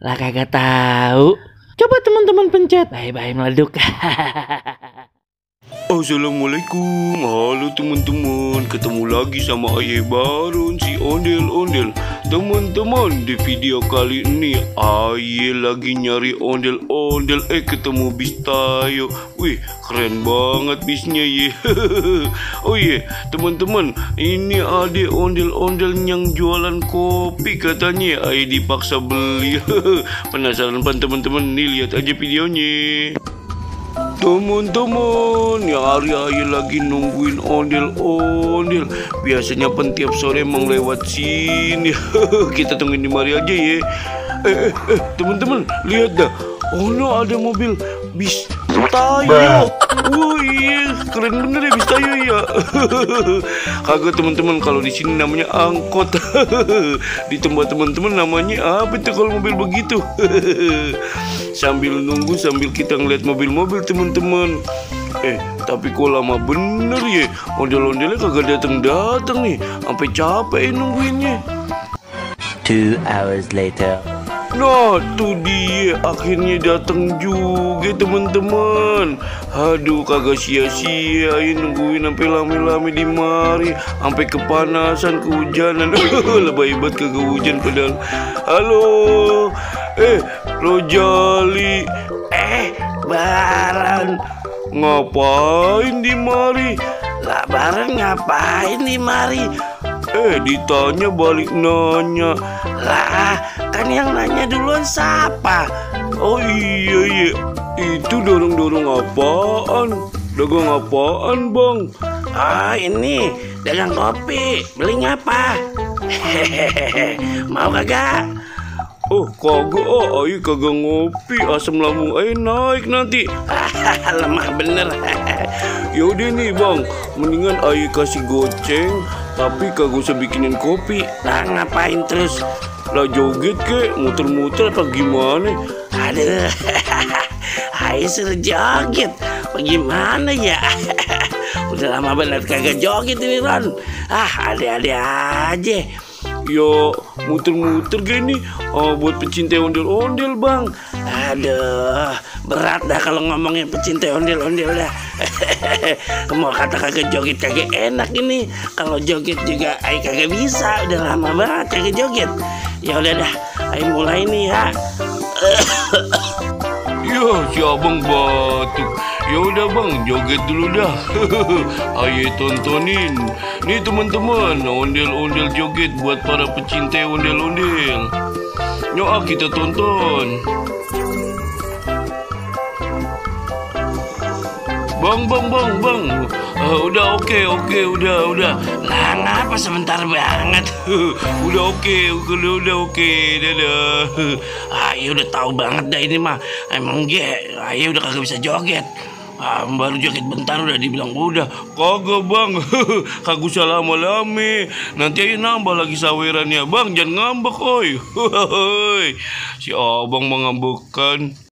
Lah kagak tahu. Coba teman-teman pencet. Bye-bye meleduk. Assalamualaikum, halo teman-teman. Ketemu lagi sama Ayah Baron si ondel-ondel. Teman-teman, di video kali ini Ayah lagi nyari ondel-ondel. Ketemu bis tayo. Wih, keren banget bisnya ya. Oh iya, teman-teman, ini ada ondel-ondel yang jualan kopi katanya. Ayah dipaksa beli. Penasaran pan teman-teman? Nih lihat aja videonya. Teman-teman, yang hari Ayah lagi nungguin ondel-ondel. Biasanya pen tiap sore emang lewat sini. Kita tungguin di mari aja ya. Teman-teman, lihat dah. Oh no, ada mobil bis tayo. Wah iya, keren bener ya bis tayo ya. Kagak teman-teman, kalau di sini namanya angkot. Di tempat teman-teman namanya apa tuh kalau mobil begitu? Sambil nunggu, sambil kita ngeliat mobil-mobil teman-teman. Tapi kok lama bener ya. Ondel-ondelnya kagak datang-datang nih. Sampai capek nungguinnya. 2 hours later. Nah, tuh dia akhirnya datang juga teman-teman. Aduh, kagak sia-sia ya nungguin sampai lama-lama di mari, sampai kepanasan, kehujanan. Lebay banget kagak hujan padahal. Halo, Rojali. Baran, Ngapain di mari? lah Baran ngapain di mari? Ditanya balik nanya. Lah, kan yang nanya duluan siapa? Oh iya, itu dorong-dorong apaan? Dagang apaan bang? Ini dagang kopi. Beli ngapa? Mau kagak? Oh kagak, Ayah kagak ngopi. Asam lambung Ayah naik nanti. Lemah bener. Yaudah nih bang, mendingan Ayah kasih goceng, tapi kagak usah bikinin kopi. Lah ngapain terus? Lah joget kek, muter-muter apa gimana? Aduh, Ayah suruh joget. Bagaimana ya? Udah lama banget kagak joget ini Ron. Ada-ada aja. Ya muter-muter gini buat pecinta ondel-ondel bang. Aduh, berat dah kalau ngomongin pecinta ondel-ondel dah. Mau kata kagak joget kagak enak ini. Kalau joget juga Ayah kagak bisa. Udah lama banget kagak joget. Ya udah dah, Ayah mulai nih ya. Ya si abang batuk. Ya udah bang, joget dulu dah. Ayo tontonin. Nih teman-teman, ondel-ondel joget buat para pecinta ondel-ondel. Yuk kita tonton. Bang. Udah oke, udah. Lah ngapa sebentar banget? Udah oke, dadah. Ayah udah tahu banget dah ini mah. Emang Ayah udah kagak bisa joget. Baru joget bentar udah dibilang udah. Kagak bang, kagak usah lama-lama. Nanti Ayah nambah lagi sawerannya bang, jangan ngambek oi. Si abang mengambekan.